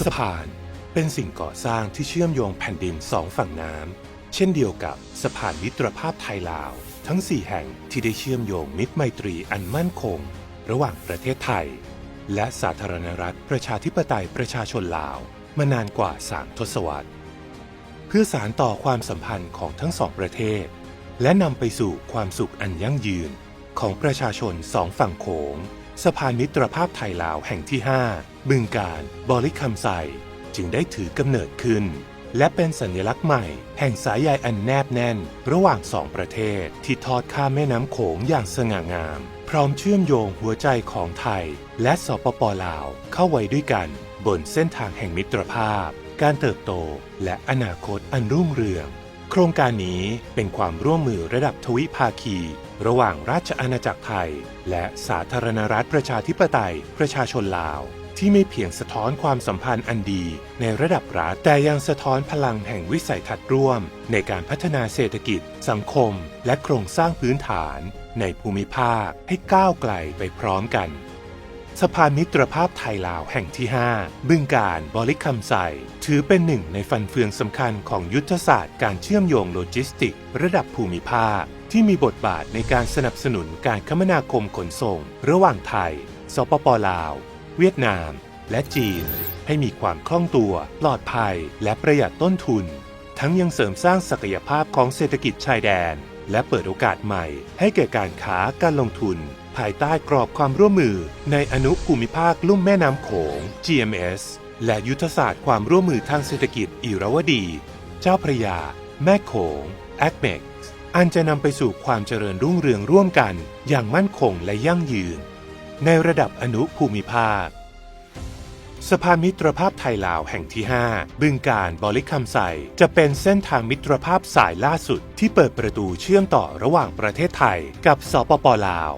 ສະພານເປັນສິ່ງກໍ່ສ້າງທີ່ເຊື່ອມໂຍງແຜ່ນດິນສອງຝັ່ງນ້ຳ ເຊັ່ນດຽວກັບສະພານມິດຕະພາບໄທ-ລາວ ທັງສີ່ແຫ່ງທີ່ໄດ້ເຊື່ອມໂຍງມິດໄມຕີອັນໝັ້ນຄົງ ລະຫວ່າງປະເທດໄທ ແລະ ສາທາລະນະລັດ ປະຊາທິປະໄຕ ປະຊາຊົນລາວ ມານານກວ່າສາມທົດສະວັດ ເພື່ອສານຕໍ່ຄວາມສຳພັນຂອງທັງສອງປະເທດ ແລະ ນຳໄປສູ່ຄວາມສຸກອັນຢັ້ງຢືນຂອງປະຊາຊົນສອງຝັ່ງໂຂງ. ສະພານມິດຕະພາບໄທ-ລາວແຫ່ງທີຫ້າ ບຶງການ ບໍລິຄຳໄຊ ຈຶ່ງໄດ້ຖືກຳເນີດຂຶ້ນ ແລະ ເປັນສັນຍະລັກໃໝ່ແຫ່ງສາຍໃຍອັນແນບແໜ້ນລະຫວ່າງສອງປະເທດ ທີ່ທອດຂ້າມແມ່ນ້ຳໂຂງຢ່າງສະຫງ່າງາມ, ພ້ອມເຊື່ອມໂຍງຫົວໃຈຂອງໄທ ແລະ ສປປ ລາວ ເຂົ້າໄວ້ດ້ວຍກັນ ບົນເສັ້ນທາງແຫ່ງມິດຕະພາບ, ການເຕີບໂຕ ແລະ ອະນາຄົດອັນຮຸ່ງເຮືອງ. ໂຄງການນີ້ເປັນຄວາມຮ່ວມມືລະດັບທະວິພາຄີ ລະຫວ່າງລາຊະອານາຈັກໄທ ແລະ ສາທາລະນະລັດ ປະຊາທິປະໄຕ ປະຊາຊົນລາວ ທີ່ບໍ່ພຽງສະທ້ອນຄວາມສຳພັນອັນດີໃນລະດັບລັດ, ແຕ່ຍັງສະທ້ອນພະລັງແຫ່ງວິໄສທັດຮ່ວມໃນການພັດທະນາເສດຖະກິດ, ສັງຄົມ ແລະ ໂຄງສ້າງພື້ນຖານໃນພູມິພາກໃຫ້ກ້າວໄກລໄປພ້ອມກັນ. ສະພານມິດຕະພາບໄທ-ລາວແຫ່ງທີຫ້າ ບຶງການ ບໍລິຄຳໄຊ ຖືເປັນໜຶ່ງໃນຟັນເຟືອງສຳຄັນຂອງຍຸດທະສາດການເຊື່ອມໂຍງໂລຈິສຕິກລະດັບພູມິພາກ ທີ່ມີບົດບາດໃນການສະໜັບສະໜູນການຄະມະນາຄົມຂົນສົ່ງລະຫວ່າງໄທ, ສປປ ລາວ, ຫວຽດນາມ ແລະ ຈີນ ໃຫ້ມີຄວາມຄ່ອງຕົວ, ປອດໄພ ແລະ ປະຢັດຕົ້ນທຶນ. ທັງຍັງເສີມສ້າງສັກກະຍະພາບຂອງເສດຖະກິດຊາຍແດນ ແລະ ເປີດໂອກາດໃໝ່ໃຫ້ແກ່ການຄ້າການລົງທຶນ ພາຍໃຕ້ກຣອບຄວາມຮ່ວມມືໃນອະນຸພູມິພາກລຸ່ມແມ່ນ້ຳໂຂງ GMS ແລະ ຍຸດທະສາດຄວາມຮ່ວມມືທາງເສດຖະກິດອີຣາວະດີ ເຈົ້າພະຍາ ແມ່ໂຂງ ACMECS ອັນຈະນຳໄປສູ່ຄວາມຈະເລີນຮຸ່ງເຮືອງຮ່ວມກັນຢ່າງໝັ້ນຄົງ ແລະ ຢັ້ງຢືນ ໃນລະດັບອະນຸພູມິພາກ. ສະພານມິດຕະພາບໄທ-ລາວແຫ່ງທີຫ້າ ບຶງການ ບໍລິຄຳໄຊ ຈະເປັນເສັ້ນທາງມິດຕະພາບສາຍລ່າສຸດທີ່ເປີດປະຕູເຊື່ອມຕໍ່ລະຫວ່າງປະເທດໄທກັບ ສປປ ລາວ.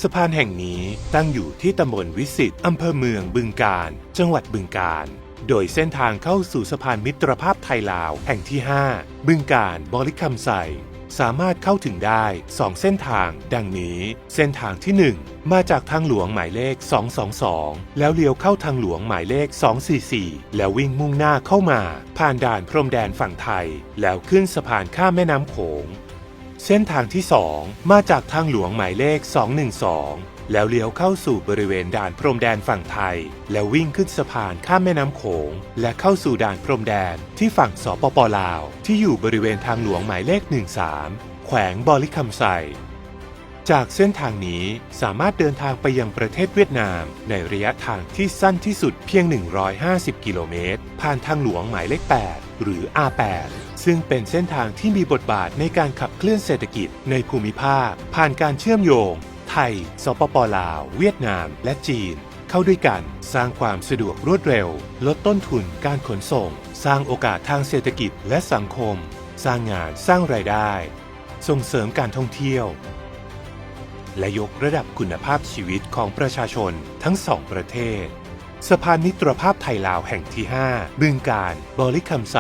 ສະພານແຫ່ງນີ້ຕັ້ງຢູ່ທີ່ຕຳບົນວິສິດ ອຳເພີເມືອງບຶງການ ຈັງຫວັດບຶງການ. ໂດຍເສັ້ນທາງເຂົ້າສູ່ສະພານມິດຕະພາບໄທ-ລາວແຫ່ງທີຫ້າ ບຶງການ ບໍລິຄຳໄຊ ສາມາດເຂົ້າເຖິງໄດ້ສອງເສັ້ນທາງ ດັ່ງນີ້: ເສັ້ນທາງທີໜຶ່ງ ມາຈາກທາງຫຼວງໝາຍເລກສອງສອງສອງ ແລ້ວລ້ຽວເຂົ້າທາງຫຼວງໝາຍເລກສອງສີ່ສີ່ ແລ້ວວິ່ງມຸ່ງໜ້າເຂົ້າມາ ຜ່ານດ່ານພົມແດນຝັ່ງໄທ ແລ້ວຂຶ້ນສະພານຂ້າມແມ່ນ້ຳໂຂງ. ເສັ້ນທາງທີສອງ ມາຈາກທາງຫຼວງໝາຍເລກສອງໜຶ່ງສອງ ແລ້ວລ້ຽວເຂົ້າສູ່ບໍລິເວນດ່ານພົມແດນຝັ່ງໄທ ແລ້ວວິ່ງຂຶ້ນສະພານຂ້າມແມ່ນ້ຳໂຂງ ແລະ ເຂົ້າສູ່ດ່ານພົມແດນທີ່ຝັ່ງ ສປປ ລາວ ທີ່ຢູ່ບໍລິເວນທາງຫຼວງໝາຍເລກໜຶ່ງສາມ ແຂວງບໍລິຄຳໄຊ. ຈາກເສັ້ນທາງນີ້ສາມາດເດີນທາງໄປຍັງປະເທດຫວຽດນາມໃນໄລຍະທາງທີ່ສັ້ນທີ່ສຸດພຽງໜຶ່ງຮ້ອຍຫ້າສິບກິໂລເມດ ຜ່ານທາງຫຼວງໝາຍເລກແປດ ຫຼື ອາແປດ ຊຶ່ງເປັນເສັ້ນທາງທີ່ມີບົດບາດໃນການຂັບເຄື່ອນເສດຖະກິດໃນພູມິພາກ ຜ່ານການເຊື່ອມໂຍງໄທ, ສປປ ລາວ, ຫວຽດນາມ ແລະ ຈີນ ເຂົ້າດ້ວຍກັນ, ສ້າງຄວາມສະດວກລວດເລັວ, ລົດຕົ້ນທຶນການຂົນສົ່ງ, ສ້າງໂອກາດທາງເສດຖະກິດ ແລະ ສັງຄົມ, ສ້າງງານ, ສ້າງລາຍໄດ້, ສົ່ງເສີມການທ່ອງທ່ຽວ ແລະ ຍົກລະດັບຄຸນນະພາບຊີວິດຂອງປະຊາຊົນທັງສອງປະເທດ. ສະພານມິດຕະພາບໄທ-ລາວແຫ່ງທີຫ້າ ບຶງການ ບໍລິຄຳໄຊ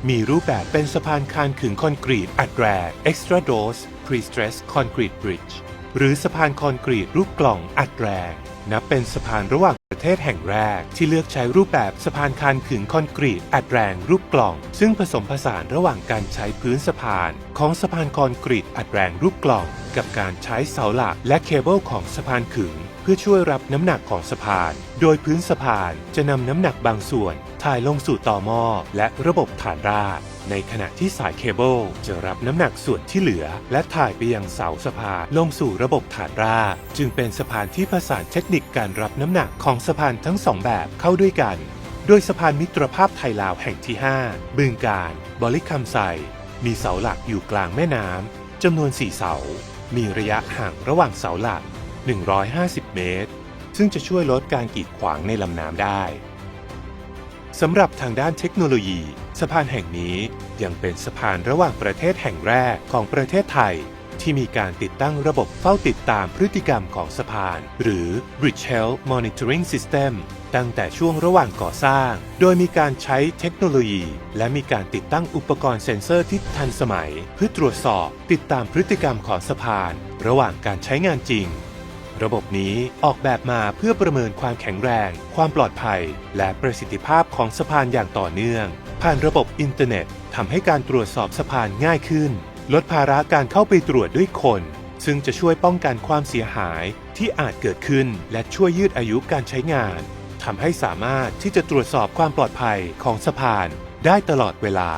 ມີຮູບແບບເປັນສະພານຄານຂຶງຄອນກຣີດອັດແຮງ Extra Dose Pre-Stressed Concrete Bridge ຫຼື ສະພານຄອນກຣີດລູກກລ່ອງອັດແຮງ ນັບເປັນສະພານລະຫວ່າງປະເທດແຫ່ງແລກທີ່ເລືອກໃຊ້ຮູບແບບສະພານຄານຂຶງຄອນກຣີດອັດແຮງລູກກລ່ອງ, ຊຶ່ງຜະສົມຜະສານລະຫວ່າງການໃຊ້ພື້ນສະພານຂອງສະພານຄອນກຣີດອັດແຮງລູກກລ່ອງ ກັບການໃຊ້ເສົາຫຼັກ ແລະ ເຄເບິ້ນຂອງສະພານຂຶງ ເພື່ອຊ່ວຍຮັບນ້ຳໜັກຂອງສະພານ, ໂດຍພື້ນສະພານຈະນຳນ້ຳໜັກບາງສ່ວນຖ່າຍລົງສູ່ຕໍໝໍ້ ແລະ ລະບົບຖານລາກ, ໃນຂະນະທີ່ສາຍເຄເບິ້ນຈະຮັບນ້ຳໜັກສ່ວນທີ່ເຫຼືອ ແລະ ຖ່າຍໄປຍັງເສົາສະພານລົງສູ່ລະບົບຖານລາກ, ຈຶ່ງເປັນສະພານທີ່ປະສານເທັກນິກການຮັບນ້ຳໜັກຂອງສະພານທັງສອງແບບເຂົ້າດ້ວຍກັນ. ໂດຍສະພານມິດຕະພາບໄທ-ລາວແຫ່ງທີຫ້າ ບຶງການ ບໍລິຄຳໄຊ ມີເສົາຫຼັກຢູ່ກາງແມ່ນ້ຳ ຈຳນວນສີ່ເສົາ, ມີໄລຍະຫ່າງລະຫວ່າງເສົາຫຼັກໜຶ່ງຮ້ອຍຫ້າສິບເມດ, ຊຶ່ງຈະຊ່ວຍລົດການກີດຂວາງໃນລຳນ້ຳໄດ້. ສຳລັບທາງດ້ານເທັກໂນໂລຢີ, ສະພານແຫ່ງນີ້ຍັງເປັນສະພານລະຫວ່າງປະເທດແຫ່ງແລກຂອງປະເທດໄທ ທີ່ມີການຕິດຕັ້ງລະບົບເຝົ້າຕິດຕາມພຶດຕິກຳຂອງສະພານ ຫຼື Bridge Health Monitoring System ຕັ້ງແຕ່ຊ່ວງລະຫວ່າງກໍ່ສ້າງ, ໂດຍມີການໃຊ້ເທັກໂນໂລຢີ ແລະ ມີການຕິດຕັ້ງອຸປະກອນເຊັນເຊີທີ່ທັນສະໄໝ ເພື່ອຕວດສອບ ຕິດຕາມພຶດຕິກຳຂອງສະພານລະຫວ່າງການໃຊ້ງານຈິງ. ระบบนี้ออกแบบมาเพื่อประเมินความแข็งแรง ความปลอดภัย และประสิทธิภาพของสะพานอย่างต่อเนื่อง ผ่านระบบอินเทอร์เน็ต ทำให้การตรวจสอบสะพานง่ายขึ้น ลดภาระการเข้าไปตรวจด้วยคน ซึ่งจะช่วยป้องกันความเสียหายที่อาจเกิดขึ้น และช่วยยืดอายุการใช้งาน ทำให้สามารถที่จะตรวจสอบความปลอดภัยของสะพานได้ตลอดเวลา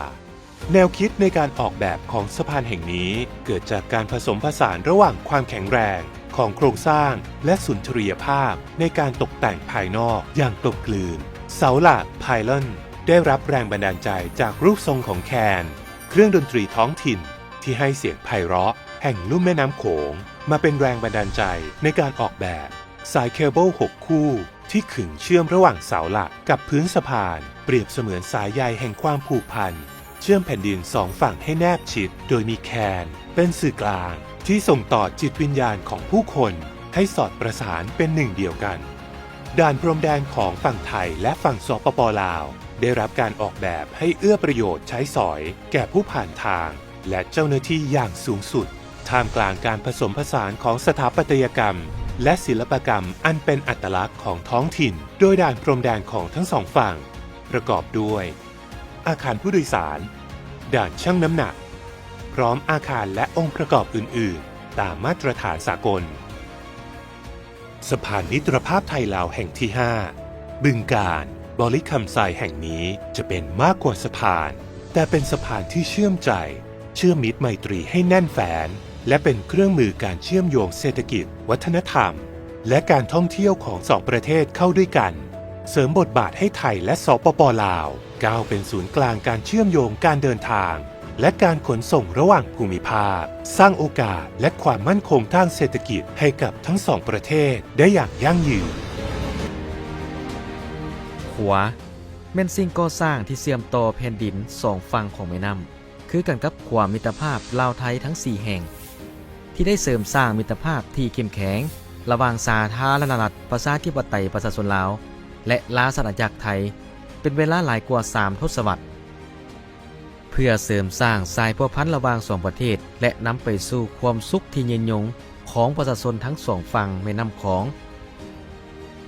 แนวคิดในการออกแบบของสะพานแห่งนี้ เกิดจากการผสมผสานระหว่างความแข็งแรงของโครงสร้าง และสุนทรียภาพในการตกแต่งภายนอกอย่างกลมกลืน เสาหลัก pylon ได้รับแรงบันดาลใจจากรูปทรงของแคน เครื่องดนตรีท้องถิ่นที่ให้เสียงไพเราะแห่งลุ่มแม่น้ำโขง มาเป็นแรงบันดาลใจในการออกแบบ สายเคเบิลหกคู่ที่ขึงเชื่อมระหว่างเสาหลักกับพื้นสะพาน เปรียบเสมือนสายใยแห่งความผูกพัน เชื่อมแผ่นดินสองฝั่งให้แนบชิด โดยมีแคนเป็นสื่อกลางที่ส่งต่อจิตวิญญาณของผู้คนให้สอดประสานเป็นหนึ่งเดียวกัน ด่านพรมแดนของฝั่งไทยและฝั่ง สปป ลาว ได้รับการออกแบบให้เอื้อประโยชน์ใช้สอยแก่ผู้ผ่านทาง และเจ้าหน้าที่อย่างสูงสุด ท่ามกลางการผสมผสานของสถาปัตยกรรม และศิลปกรรมอันเป็นอัตลักษณ์ของท้องถิ่น โดยด่านพรมแดนของทั้งสองฝั่ง ประกอบด้วย อาคารผู้โดยสาร ด่านชั่งน้ำหนัก พร้อมอาคารและองค์ประกอบอื่น ๆ ตามมาตรฐานสากล สะพานมิตรภาพไทยลาวแห่งที่ห้า บึงกาฬ บริคำไซแห่งนี้จะเป็นมากกว่าสะพาน แต่เป็นสะพานที่เชื่อมใจ เชื่อมมิตรไมตรีให้แน่นแฟ้น และเป็นเครื่องมือการเชื่อมโยงเศรษฐกิจ วัฒนธรรม และการท่องเที่ยวของสองประเทศเข้าด้วยกัน เสริมบทบาทให้ไทยและ สปป ลาว ก้าวเป็นศูนย์กลางการเชื่อมโยงการเดินทาง และการขนส่งระหว่างภูมิภาค สร้างโอกาสและความมั่นคงทางเศรษฐกิจให้กับทั้งสองประเทศได้อย่างยั่งยืน ขวา ແມ່ນສິ່ງກໍ່ສ້າງທີ່ເຊື່ອມຕໍ່ແຜ່ນດິນສອງຝັ່ງຂອງແມ່ນ້ຳ ຄືກັນກັບຂວາມິດຕະພາບລາວ-ໄທທັງສີ່ແຫ່ງ ທີ່ໄດ້ເສີມສ້າງມິດຕະພາບທີ່ເຂັ້ມແຂງລະຫວ່າງສາທາລະນະລັດ ປະຊາທິປະໄຕ ປະຊາຊົນລາວ ແລະ ລາຊະອານາຈັກໄທ ເປັນເວລາຫຼາຍກວ່າສາມທົດສະວັດ ເພື່ອເສີມສ້າງສາຍພົວພັນລະຫວ່າງສອງປະເທດ ແລະ ນຳໄປສູ່ຄວາມສຸກທີ່ຍືນຍົງຂອງປະຊາຊົນທັງສອງຝັ່ງແມ່ນ້ຳຂອງ.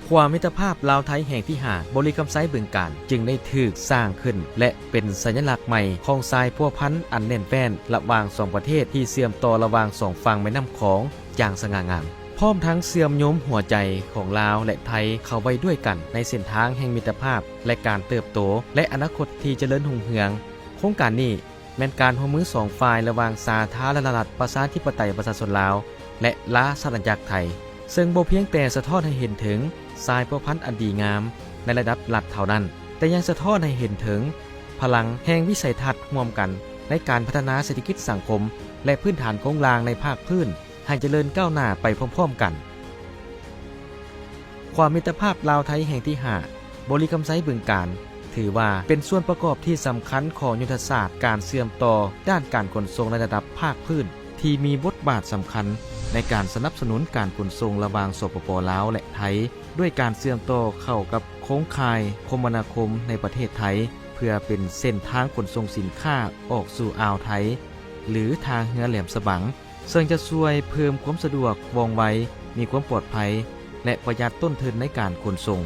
ຂົວມິດຕະພາບລາວ-ໄທແຫ່ງທີຫ້າ ບໍລິຄຳໄຊ ບຶງການ ຈຶ່ງໄດ້ຖືກສ້າງຂຶ້ນ ແລະ ເປັນສັນຍະລັກໃໝ່ຂອງສາຍພົວພັນອັນແໜ້ນແຟ້ນລະຫວ່າງສອງປະເທດທີ່ເຊື່ອມຕໍ່ລະຫວ່າງສອງຝັ່ງແມ່ນ້ຳຂອງຢ່າງສະຫງ່າງາມ, ພ້ອມທັງເຊື່ອມໂຍງຫົວໃຈຂອງລາວ ແລະ ໄທເຂົ້າໄວ້ດ້ວຍກັນໃນເສັ້ນທາງແຫ່ງມິດຕະພາບ ແລະ ການເຕີບໂຕ ແລະ ອະນາຄົດທີ່ຈະເລີນຮຸ່ງເຮືອງ. ໂຄງການນີ້ ແມ່ນການຮ່ວມມືສອງຝ່າຍລະຫວ່າງສາທາລະນະລັດ ປະຊາທິປະໄຕ ປະຊາຊົນລາວ ແລະ ລາຊະອານາຈັກໄທ, ເຊິ່ງບໍ່ພຽງແຕ່ສະທ້ອນໃຫ້ເຫັນເຖິງສາຍພົວພັນອັນດີງາມໃນລະດັບລັດເທົ່ານັ້ນ, ແຕ່ຍັງສະທ້ອນໃຫ້ເຫັນເຖິງພະລັງແຫ່ງວິໄສທັດຮ່ວມກັນໃນການພັດທະນາເສດຖະກິດສັງຄົມ ແລະ ພື້ນຖານໂຄງລ່າງໃນພາກພື້ນໃຫ້ຈະເລີນກ້າວໜ້າໄປພ້ອມໆກັນ. ຂົວມິດຕະພາບລາວ-ໄທແຫ່ງທີຫ້າ ບໍລິຄຳໄຊ ບຶງການ ຖືວ່າເປັນສ່ວນປະກອບທີ່ສຳຄັນຂອງຍຸດທະສາດການເຊື່ອມຕໍ່ດ້ານການຂົນສົ່ງໃນລະດັບພາກພື້ນ ທີ່ມີບົດບາດສຳຄັນໃນການສະໜັບສະໜູນການຂົນສົ່ງລະຫວ່າງ ສປປ ລາວ ແລະ ໄທ ດ້ວຍການເຊື່ອມຕໍ່ເຂົ້າກັບໂຄງຂ່າຍຄົມມະນາຄົມໃນປະເທດໄທ ເພື່ອເປັນເສັ້ນທາງຂົນສົ່ງສິນຄ້າອອກສູ່ອ່າວໄທ ຫຼື ທ່າເຮືອແຫຼມສະບັງ. ເຊິ່ງຈະຊ່ວຍເພີ່ມຄວາມສະດວກ, ວ່ອງໄວ, ມີຄວາມປອດໄພ ແລະ ປະຢັດຕົ້ນທຶນໃນການຂົນສົ່ງ,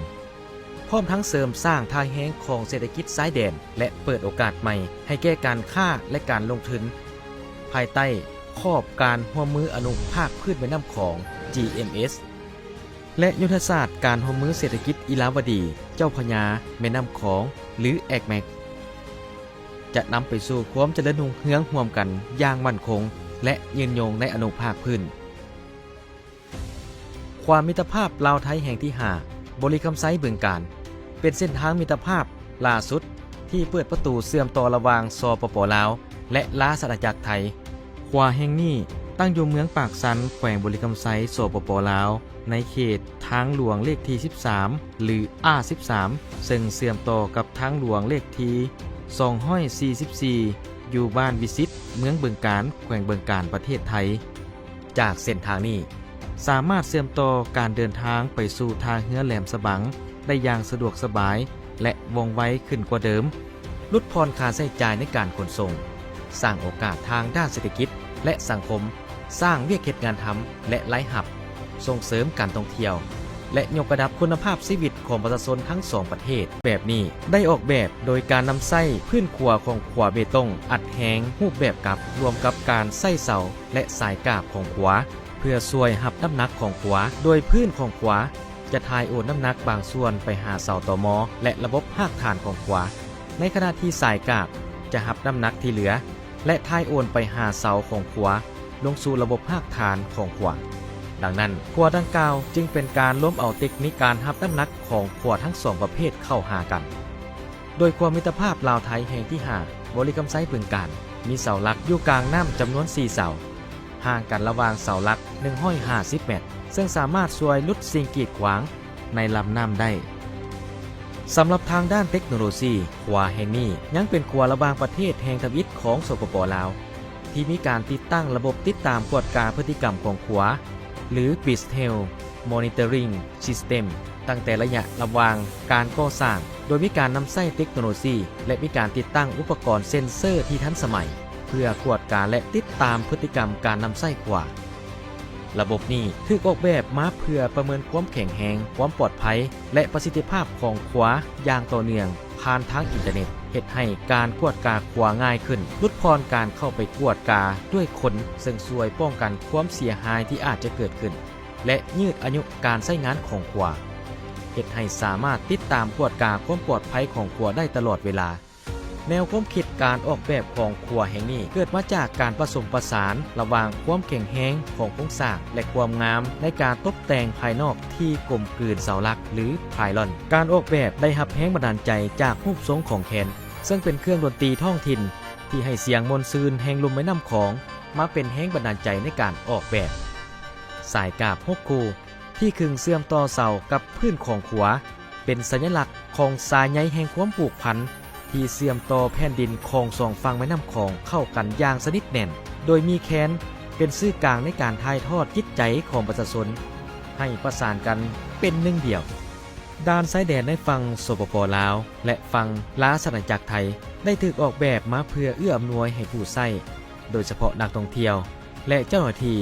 ພ້ອມທັງເສີມສ້າງທ່າແຮງຂອງເສດຖະກິດຊາຍແດນ ແລະ ເປີດໂອກາດໃໝ່ໃຫ້ແກ່ການຄ້າ ແລະ ການລົງທຶນ ພາຍໃຕ້ຂອບການຮ່ວມມືອະນຸພາກພື້ນແມ່ນ້ຳຂອງ GMS ແລະ ຍຸດທະສາດການຮ່ວມມືເສດຖະກິດອີລາວະດີ ເຈົ້າພະຍາ ແມ່ນ້ຳຂອງ ຫຼື ACMEC ຈະນຳໄປສູ່ຄວາມຈະເລີນຮຸ່ງເຮືອງຮ່ວມກັນຢ່າງໝັ້ນຄົງ ແລະ ຍືນຍົງໃນອະນຸພາກພື້ນ. ຂົວມິດຕະພາບລາວ-ໄທແຫ່ງທີຫ້າ ບໍລິຄຳໄຊ ບຶງການ ເປັນເສັ້ນທາງມິດຕະພາບຫຼ້າສຸດທີ່ເປີດປະຕູເຊື່ອມຕໍ່ລະຫວ່າງ ສປປ ລາວ ແລະ ລາຊະອານາຈັກໄທ. ຂົວແຫ່ງນີ້ຕັ້ງຢູ່ເມືອງປາກຊັນ ແຂວງບໍລິຄຳໄຊ ສປປ ລາວ ໃນເຂດທາງຫຼວງເລກທີສິບສາມ ຫຼື ອາສິບສາມ ເຊິ່ງເຊື່ອມຕໍ່ກັບທາງຫຼວງເລກທີສອງຮ້ອຍສີ່ສິບສີ່ ຢູ່ບ້ານວິສິດ ເມືອງບຶງການ ແຂວງບຶງການ ປະເທດໄທ. ຈາກເສັ້ນທາງນີ້ ສາມາດເຊື່ອມຕໍ່ການເດີນທາງໄປສູ່ທ່າເຮືອແຫຼມສະບັງໄດ້ຢ່າງສະດວກສະບາຍ ແລະ ວ່ອງໄວຂຶ້ນກວ່າເດີມ, ຫຼຸດຜ່ອນຄ່າໃຊ້ຈ່າຍໃນການຂົນສົ່ງ, ສ້າງໂອກາດທາງດ້ານເສດຖະກິດ ແລະ ສັງຄົມ, ສ້າງວຽກເຮັດງານທຳ ແລະ ລາຍຮັບ, ສົ່ງເສີມການທ່ອງທ່ຽວ ແລະ ຍົກລະດັບຄຸນນະພາບຊີວິດຂອງປະຊາຊົນທັງສອງປະເທດ. ແບບນີ້ໄດ້ອອກແບບໂດຍການນຳໃຊ້ພື້ນຂົວຂອງຂົວເບຕົງອັດແຮງຮູບແບບກັບ ລວມກັບການໃຊ້ເສົາ ແລະ ສາຍກາບຂອງຂົວ ເພື່ອຊ່ວຍຮັບນ້ຳໜັກຂອງຂົວ, ໂດຍພື້ນຂອງຂົວຈະຖ່າຍໂອນນ້ຳໜັກບາງສ່ວນໄປຫາເສົາຕໍມໍ ແລະ ລະບົບຮາກຖານຂອງຂົວ, ໃນຂະນະທີ່ສາຍກາບຈະຮັບນ້ຳໜັກທີ່ເຫຼືອ ແລະ ຖ່າຍໂອນໄປຫາເສົາຂອງຂົວ ລົງສູ່ລະບົບຮາກຖານຂອງຂົວ. ດັ່ງນັ້ນ, ຂົວດັ່ງກ່າວຈຶ່ງເປັນການລວມເອົາເຕັກນິກການຮັບນ້ຳໜັກຂອງຂົວທັງສອງປະເພດເຂົ້າຫາກັນ. ໂດຍຂົວມິດຕະພາບລາວ-ໄທແຫ່ງທີຫ້າ ບໍລິຄຳໄຊ ບຶງການ ມີເສົາຫຼັກຢູ່ກາງນ້ຳຈຳນວນສີ່ເສົາ, ຫ່າງກັນລະຫວ່າງເສົາຫຼັກໜຶ່ງຮ້ອຍຫ້າສິບແມັດ, ເຊິ່ງສາມາດຊ່ວຍຫຼຸດສິ່ງກີດຂວາງໃນລຳນ້ຳໄດ້. ສຳລັບທາງດ້ານເຕັກໂນໂລຊີ, ຂົວແຫ່ງນີ້ຍັງເປັນຂົວລະຫວ່າງປະເທດແຫ່ງທຳອິດຂອງ ສປປ ລາວ ທີ່ມີການຕິດຕັ້ງລະບົບຕິດຕາມກວດກາພຶດຕິກຳຂອງຂົວ ຫຼື Beach Health Monitoring System ຕັ້ງແຕ່ໄລຍະລະຫວ່າງການກໍ່ສ້າງ, ໂດຍມີການນຳໃຊ້ເຕັກໂນໂລຊີ ແລະ ມີການຕິດຕັ້ງອຸປະກອນເຊັນເຊີທີ່ທັນສະໄໝ ເພື່ອກວດກາ ແລະ ຕິດຕາມພຶດຕິກຳການນຳໃຊ້ຂົວ. ລະບົບນີ້ຖືກອອກແບບມາເພື່ອປະເມີນຄວາມແຂງແຮງ, ຄວາມປອດໄພ ແລະ ປະສິດທິພາບຂອງຂົວຢ່າງຕໍ່ເນື່ອງຜ່ານທາງອິນເຕີເນັດ, ເຮັດໃຫ້ການກວດກາຂົວງ່າຍຂຶ້ນ, ຫຼຸດຜ່ອນການເຂົ້າໄປກວດກາດ້ວຍຄົນ, ເຊິ່ງຊ່ວຍປ້ອງກັນຄວາມເສຍຫາຍທີ່ອາດຈະເກີດຂຶ້ນ ແລະ ຍືດອາຍຸການໃຊ້ງານຂອງຂົວ, ເຮັດໃຫ້ສາມາດຕິດຕາມກວດກາຄວາມປອດໄພຂອງຂົວໄດ້ຕະຫຼອດເວລາ. ແນວຄວາມຄິດການອອກແບບຂອງຂົວແຫ່ງນີ້ເກີດມາຈາກການປະສົມປະສານລະຫວ່າງຄວາມແຂງແຮງຂອງໂຄງສ້າງ ແລະ ຄວາມງາມໃນການຕົບແຕ່ງພາຍນອກທີ່ກົມກືນເສົາຫຼັກ ຫຼື pylon. ການອອກແບບໄດ້ຮັບແຮງບັນດານໃຈຈາກຮູບຊົງຂອງແຄນ, ເຊິ່ງເປັນເຄື່ອງດົນຕີທ້ອງຖິ່ນທີ່ໃຫ້ສຽງມ່ວນຊື່ນແຫ່ງລຸ່ມແມ່ນ້ຳຂອງມາເປັນແຮງບັນດານໃຈໃນການອອກແບບ. ສາຍກາບຫົກຄູ່ ທີ່ຂຶງເຊື່ອມຕໍ່ເສົາກັບພື້ນຂອງຂົວ ເປັນສັນຍະລັກຂອງສາຍໃຍແຫ່ງຄວາມຜູກພັນທີ່ເຊື່ອມຕໍ່ແຜ່ນດິນຂອງສອງຝັ່ງແມ່ນ້ຳຂອງເຂົ້າກັນຢ່າງສະໜິດແໜ້ນ, ໂດຍມີແຄນເປັນສື່ກາງໃນການຖ່າຍທອດຈິດໃຈຂອງປະຊາຊົນໃຫ້ປະສານກັນເປັນໜຶ່ງດຽວ. ດ່ານຊາຍແດນໃນຝັ່ງ ສປປ ລາວ ແລະ ຝັ່ງລາຊະອານາຈັກໄທ ໄດ້ຖືກອອກແບບມາເພື່ອເອື້ອອຳນວຍໃຫ້ຜູ້ໃຊ້, ໂດຍສະເພາະນັກທ່ອງທ່ຽວ ແລະ ເຈົ້າໜ້າທີ່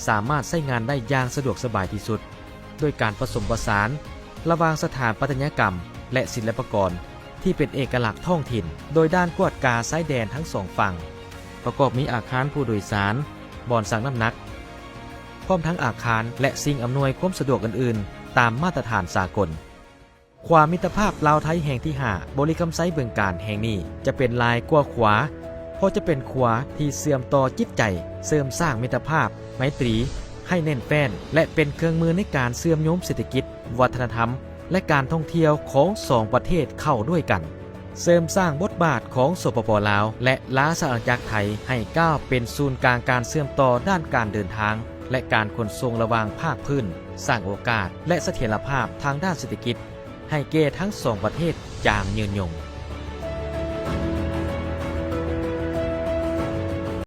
ສາມາດໃຊ້ງານໄດ້ຢ່າງສະດວກສະບາຍທີ່ສຸດ ໂດຍການປະສົມປະສານລະຫວ່າງສະຖາປັດຕະຍະກຳ ແລະ ສິລະປະກອນທີ່ເປັນເອກະລັກທ້ອງຖິ່ນ, ໂດຍດ່ານກວດກາຊາຍແດນທັງສອງຝັ່ງ ປະກອບມີອາຄານຜູ້ໂດຍສານ, ບ່ອນຊັ່ງນ້ຳໜັກ, ພ້ອມທັງອາຄານ ແລະ ສິ່ງອຳນວຍຄວາມສະດວກອື່ນໆ ຕາມມາດຕະຖານສາກົນ. ຂົວມິດຕະພາບລາວໄທແຫ່ງທີຫ້າ ບໍລິຄຳໄຊ ບຶງການແຫ່ງນີ້ຈະເປັນຫຼາຍກວ່າຂົວ, ເພາະຈະເປັນຂົວທີ່ເຊື່ອມຕໍ່ຈິດໃຈ, ເສີມສ້າງມິດຕະພາບໄມຕີໃຫ້ແໜ້ນແຟ້ນ ແລະ ເປັນເຄື່ອງມືໃນການເຊື່ອມໂຍງເສດຖະກິດ, ວັດທະນະທຳ ແລະ ການທ່ອງທ່ຽວຂອງສອງປະເທດເຂົ້າດ້ວຍກັນ, ເສີມສ້າງບົດບາດຂອງ ສປປ ລາວ ແລະ ລາຊະອານາຈັກໄທໃຫ້ກ້າວເປັນສູນກາງການເຊື່ອມຕໍ່ດ້ານການເດີນທາງ ແລະ ການຂົນສົ່ງລະຫວ່າງພາກພື້ນ, ສ້າງໂອກາດ ແລະ ສະຖຽນລະພາບທາງດ້ານເສດຖະກິດ ໃຫ້ແກ່ທັງສອງປະເທດຢ່າງຍືນຍົງ.